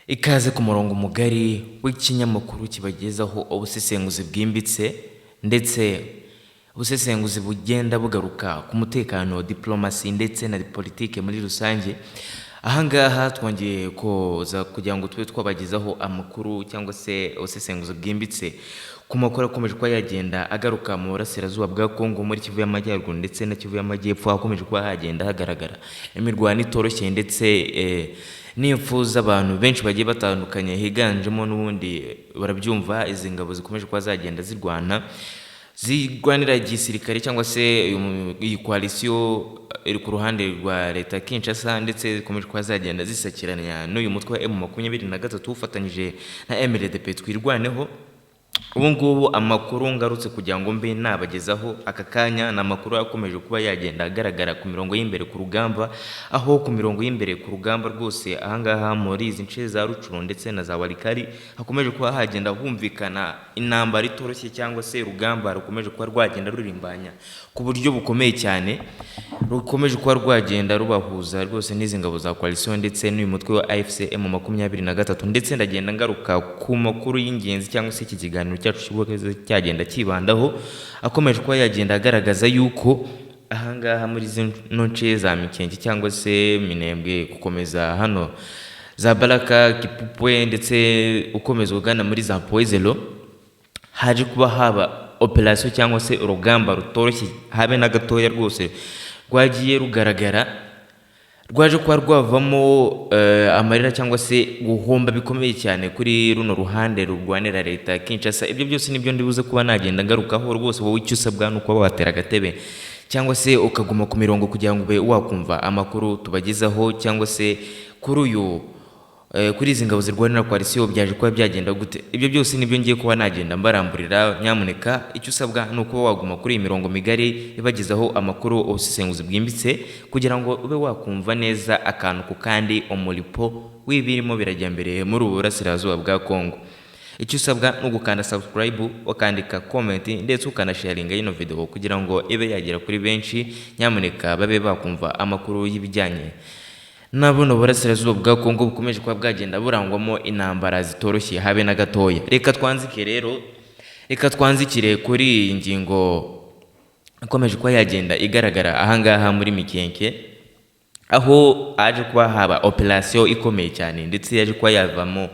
Ikaze ku murongo mugari w'ikinyamakuru kibagezaho ubusesenguzi bwimbitse ndetse ubusesenguzi bugenda bugaruka ku mutekano, diplomasi ndetse na politike muri rusange. Aha ngaha twongeye kuza kugira ngo tube twabagezaho amakuru cyangwa se ubusesenguzi bwimbitse ku makuru akomeje kuba yagenda agaruka mu burasirazuba bwa Kongo, muri Kivu y'Amajyaruguru ndetse na Kivu y'Amajyepfo, hakomeje kuba hagenda hagaragara imirwano itoroshye ndetse n'impfu z'abantu benshi bagiye batandukanye, higanjemo n'ubundi barabyumva izi ngabo zikomeje kuba zagenda zirwana, zirwanira igisirikare cyangwa se iyi coalition iri ku ruhande rwa leta ya Kinshasa, ndetse zikomeje kuba zagenda zisakiranya n'uyu mutwe wa M23 ufatanyije na MRDP Twirwaneho. Ubu ngubu amakuru ngarutse kugira ngo mbe nabagezaho aka kanya ni amakuru akomeje kuba yagenda agaragara ku mirongo y'imbere ku rugamba, aho ku mirongo y'imbere ku rugamba rwose ahangaha muri izi nce za Rucuru ndetse na za Walikari hakomeje kuba hagenda humvikana intambara itoroshye cyangwa se urugamba rukomeje kuba rwagenda rurimbanya ku buryo bukomeye cyane, rukomeje kuba rwagenda rubahuza rwose n'izi ngabo za coalition ndetse n'uyu mutwe wa AFC M23. Ndetse ndagenda ngaruka ku makuru y'ingenzi cyangwa se iki kiganiro cyacu kiba cyagenda kibandaho, akomeje kuba yagenda agaragaza yuko ahangaha muri zino nce za Mikenke cyangwa se Minembwe, gukomeza hano za Baraka, Kipupwe, ndetse ukomeza ugana muri za Poezelo, haje kuba haba operasiyo cyangwa se urugamba rutoroshye habe na gatoya rwose rwagiye rugaragara, rwaje kuba rwavamo amarira cyangwa se guhomba bikomeye cyane kuri runo ruhande rurwanira leta ya Kinshasa. Ibyo byose nibyo ndibuze kuba nagenda ngarukaho rwose. Wowe icyo usabwa ni ukuba watera agatebe cyangwa se ukaguma ku mirongo kugira ngo ube wakumva amakuru tubagezaho, cyangwa se kuri uyu kuri izi ngabo zirwanira coalition byaje kuba byagenda gute. Ibyo byose nibyo ngiye kuba nagenda mbaramburira. Nyamuneka icyo usabwa ni ukuba waguma kuri iyi mirongo migari ibagezaho amakuru, ubusesenguzi bwimbitse, kugira ngo ube wakumva neza akantu ku kandi umuripo w'ibirimo birajya mbere muri ubu burasirazuba bwa Kongo. Icyo usabwa ni ugukanda subscribe, ukandika comment ndetse ukanasharinga ino video kugira ngo ibe yagera kuri benshi, nyamuneka babe bakumva amakuru y'ibijyanye na buno burasirazuba bwa Kongo bukomeje kuba bwagenda burangwamo intambara zitoroshye habe na gatoya. Reka twanzike rero, reka twanzikire kuri iyi ngingo ikomeje kuba yagenda igaragara ahangaha muri Mikenke, aho aje kuba haba operasiyo ikomeye cyane ndetse yaje kuba yavamo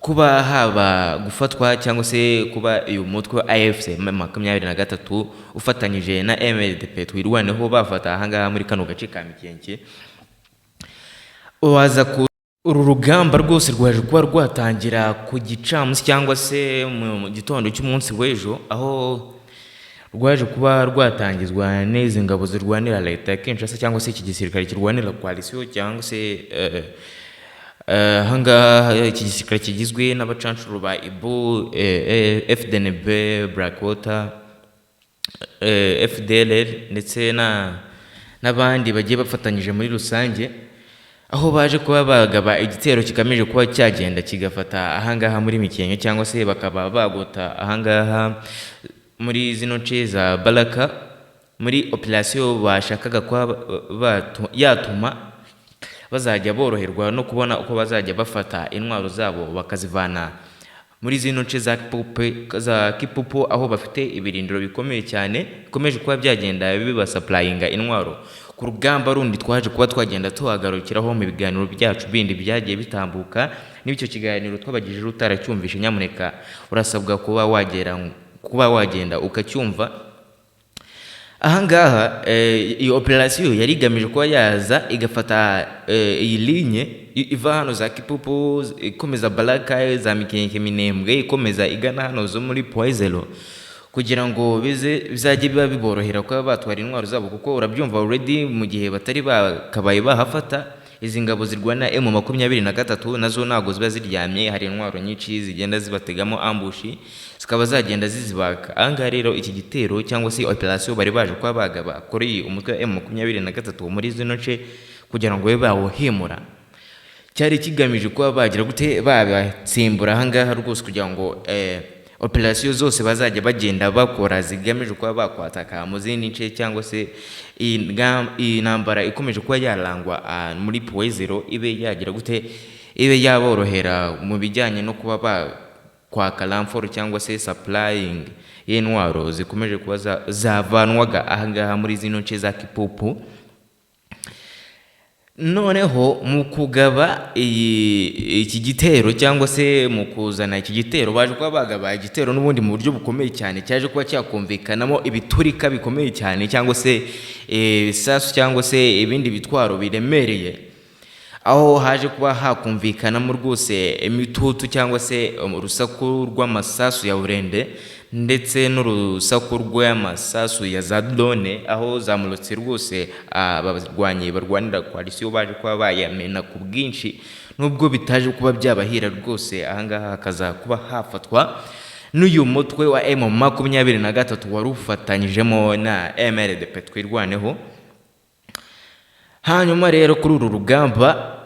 kuba haba gufatwa cyangwa se kuba uyu mutwe wa AFC 23 ufatanyije na MRDP Twirwaneho bafata ahangaha muri kano gace ka Mikenke. Waza ku uru rugamba rwose rwaje kuba rwatangira ku gicamunsi cyangwa se mu gitondo cy'umunsi w'ejo, aho rwaje kuba rwatangizwa n'izi ngabo zirwanira leta ya Kinshasa cyangwa se iki gisirikare kirwanira coalition, cyangwa se ahangaha iki gisirikare kigizwe n'abacanshuro ba IBU, FDNB, Blackwater, FDLR ndetse na n'abandi bagiye bafatanyije muri rusange, aho baje kuba bagaba igitero kigamije kuba cyagenda kigafata ahangaha muri Mikenke cyangwa se bakaba bagota ahangaha muri zino nce za Baraka, muri operasiyo bashakaga kuba yatuma bazajya boroherwa no kubona uko bazajya bafata intwaro zabo bakazivana muri zino nce za Kipupe, za Kipupu, aho bafite ibirindiro bikomeye cyane bikomeje kuba byagenda bibasupplyinga intwaro ku rugamba rundi twaje kuba twagenda tuhagarukiraho mu biganiro byacu bindi byagiye bitambuka. N'icyo kiganiro twabagejejeho utaracyumvishe, nyamuneka urasabwa kuba wagera kuba wagenda ukacyumva. Ahangaha iyi operasiyo yari igamije kuba yaza igafata iyi ligne iva hano za Kipupu, ikomeza Baraka, za Mikenke, Minembwe, ikomeza igana hano zo muri Poezelo, kugira ngo bize bizajye biba biborohera kuba batwara intwaro zabo, kuko urabyumva already mu gihe batari bakabaye bahafata, izi ngabo zirwana M23 nazo ntabwo ziba ziryamye. Hari intwaro nyinshi zigenda zibategamo ambush zikaba zagenda zizibaka. Ahangaha rero iki gitero cyangwa se operasiyo bari baje kuba bagaba kuri umutwe wa M23 muri zino nce kugira ngo babe bawuhimura, cyari kigamije kuba bagira gute, babatsimbura ahangaha rwose, kugira ngo operasiyo zose bazajya bagenda bakora zigamije kuba bakwataka mu zindi nce cyangwa se iyi ntambara ikomeje kuba yarangwa muri Point Zero ibe yagira gute, ibe yaborohera mu bijyanye no kuba bakwaka renfort cyangwa se supplying y'intwaro zikomeje kuba zavanwaga ahangaha muri zino nce za Kipupu. Noneho mu kugaba iki gitero cyangwa se mu kuzana iki gitero, baje kuba bagaba igitero n'ubundi mu buryo bukomeye cyane, cyaje kuba cyakumvikanamo ibiturika bikomeye cyane cyangwa se ibisasu cyangwa se ibindi bitwaro biremereye, aho haje kuba hakumvikanamo rwose imitutu cyangwa se urusaku rw'amasasu ya burende ndetse n'urusaku rw'amasasu ya za drone, aho zamurutse rwose abarwanyi barwanira coalition baje kuba bayamena ku bwinshi, nubwo bitaje kuba byabahira rwose. Ahangaha hakaza kuba hafatwa n'uyu mutwe wa M23 wari ufatanyijemo na MRDP Twirwaneho. Hanyuma rero kuri uru rugamba,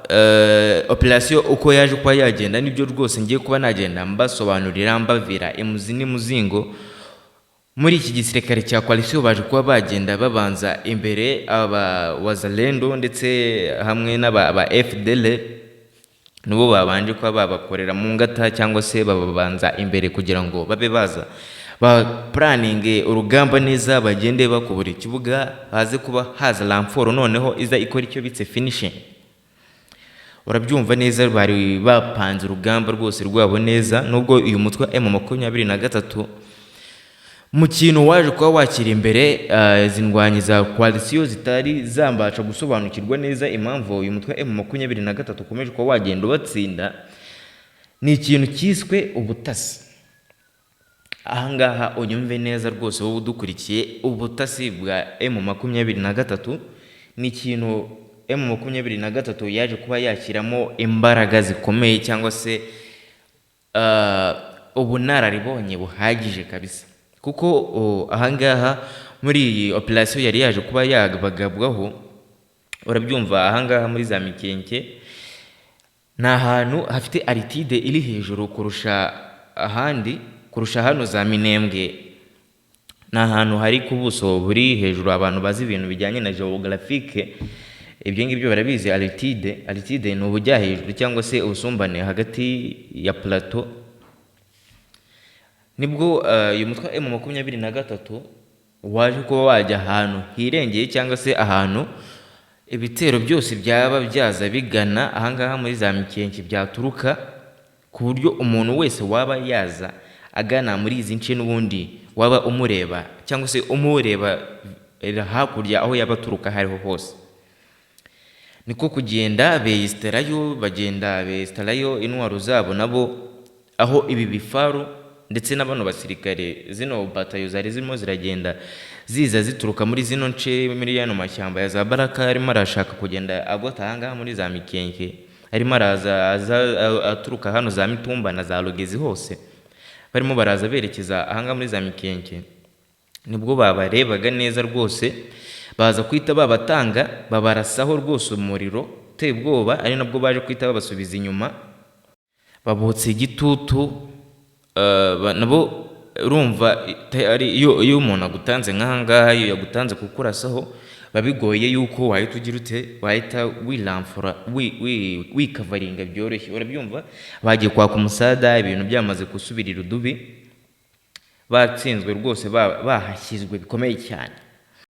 operation uko yaje kuba yagenda nibyo rwose ngiye kuba nagenda mbasobanurira, mbavira imuzi n'imuzingo. Muri iki gisirikare cya coalition baje kuba bagenda babanza imbere aba Wazalendo ndetse hamwe n'aba aba FDL, nibo babanje kuba babakorera mu ngata cyangwa se bababanza imbere kugira ngo babe baza ba planninge urugamba neza, bagende bakubura ikibuga, baze kuba haza renfort noneho iza ikora icyo bitse finishing. Urabyumva neza, bari bapanze urugamba rwose rwabo neza, nubwo uyu mutwe wa M23 mu kintu waje kuba wakira imbere izi ndwanyi za coalition zitari zambasha gusobanukirwa neza impamvu uyu mutwe wa M23 ukomeje kuba wagenda ubatsinda, ni ikintu cyiswe ubutasi. Ahangaha unyumve neza rwose wowe udukurikiye, ubutasi bwa M23 ni ikintu M23 yaje kuba yashyiramo imbaraga zikomeye cyangwa se ubunararibonye buhagije kabisa, kuko ahangaha muri iyi operation yari yaje kuba yabagabwaho, urabyumva, ahangaha muri za Mikenke ni ahantu hafite altitude iri hejuru kurusha ahandi, kurusha hano za Minembwe. Ni ahantu hari ku buso buri hejuru. Abantu bazi ibintu bijyanye na géographique ibyo ngibyo barabizi. Altitude ni ubujya hejuru cyangwa se ubusumbane hagati ya plateau. Nibwo uyu mutwe wa M23 waje kuba wajya ahantu hirengeye cyangwa se ahantu ibitero byose byaba byaza bigana ahangaha muri za Mikenke byaturuka, ku buryo umuntu wese waba yaza agana muri izi nce n'ubundi waba umureba cyangwa se umureba hakurya aho yaba aturuka aho ariho hose. Niko kugenda beyisitarayo, bagenda beyisitarayo intwaro zabo nabo, aho ibi bifaru ndetse na bano basirikare, zino batayo zari zirimo ziragenda ziza zituruka muri zino nce, muri yano mashyamba ya za Baraka, arimo arashaka kugenda agota ahangaha muri za Mikenke, arimo araza aza aturuka hano za Mitumba na za Rugezi hose, barimo baraza berekeza ahangaha muri za Mikenke. Nibwo babarebaga neza rwose, baza guhita babatanga, babarasaho rwose umuriro uteye ubwoba, ari nabwo baje guhita babasubiza inyuma, babotsa igitutu. Nabo urumva iyo umuntu agutanze nk'aha ngaha, iyo yagutanze kukurasaho, biba bigoye yuko wahita ugira ute, wahita wiramfura wikavaringa byoroshye. Urabyumva, bagiye kwaka umusada ibintu byamaze gusubirira udubi, batsinzwe rwose, bahashyizwe bikomeye cyane.